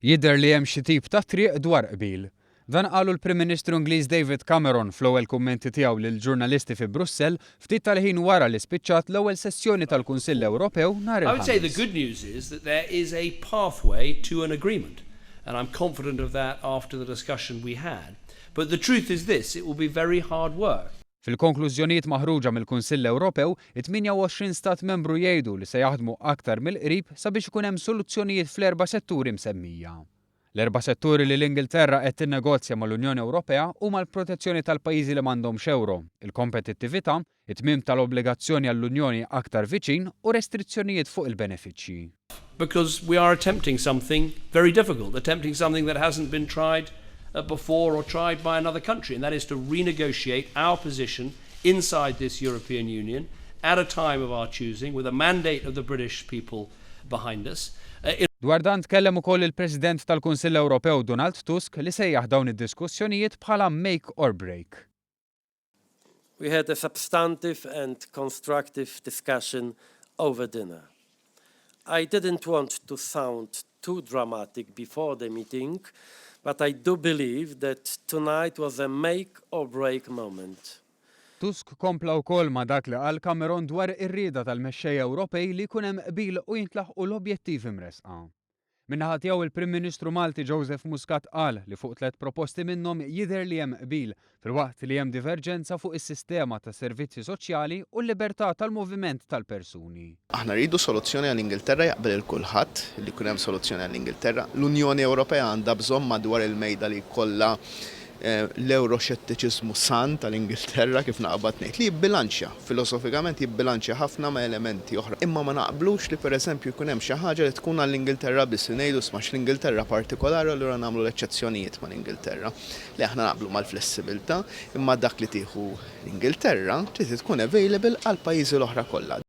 Jidher li hemm xi tip ta' triq dwar qbil. Dan qalu l-Prim Ministru Ingliż David Cameron fl-ewwel kummenti tiegħu lill-ġurnalisti fi Brussell ftit tal-ħin wara li spiċċat l-ewwel sessjoni tal-Kunsill Ewropew nhar I would say the il-Ħamis. good news is that there is a pathway to an agreement and I'm confident of that after the discussion we had. But the truth is this, it will be very hard work. Fil-konklużjonijiet maħruġa mill-Kunsill Ewropew, it-28 stat membru jgħidu li se jaħdmu aktar mill-qrib sabiex ikun hemm soluzzjonijiet fl-erba' setturi msemmija. L-erba' setturi li l-Ingilterra qed tinnegozja mal-Unjoni Ewropea huma l-protezzjoni tal-pajjiżi li m'għandhomx ewro, il-kompetittività, it-tmiem tal-obbligazzjoni għall-Unjoni aktar viċin u restrizzjonijiet fuq il-benefiċċji. Because we are attempting something very difficult, attempting something that hasn't been tried before or tried by another country, and that is to renegotiate our position inside this European Union at a time of our choosing, with a mandate of the British people behind us. In Dwar dan tkellem ukoll il-President tal-Kunsill Ewropew Donald Tusk li sejjaħ dawn id-diskussjonijiet bħala make or break. We had a substantive and constructive discussion over dinner. I didn't want to sound too dramatic before the meeting, but I do believe that tonight was a make or break moment. Tusk kompla wkoll ma' dak li qal Cameron dwar ir-rieda tal-mexxejja Ewropej li jkun hemm qbil u jintlaħqu l-objettivi mresqa. Min-naħa tiegħu il-Prim Ministru Malti Joseph Muscat qal li fuq tliet proposti minnhom jidher li hemm qbil filwaqt li hemm diverġenza fuq is-sistema ta' servizzi soċjali u l-libertà tal-moviment tal-persuni. Aħna rridu soluzzjoni għall-Ingilterra, jaqbel lil kulħadd li jkun hemm soluzzjoni għall-Ingilterra. L-Unjoni Ewropea għandha bżonn madwar il-mejda li jkollha l-Ewroxettiċiżmu san tal-Ingilterra, kif naqbad ngħid, li jibbilanċja, filosofikament jibbilanċja ħafna ma' elementi oħra. Imma ma naqblux li, pereżempju, jkun hemm xi ħaġa li tkun għall-Ingilterra biss, li ngħidu isma' l-Ingilterra partikolari, allura nagħmlu l-eċċezzjonijiet mal-Ingilterra. Li aħna naqblu mal-flessibilità, imma dak li tieħu l-Ingilterra trid tkun available għall-pajjiżi l-oħra kollha.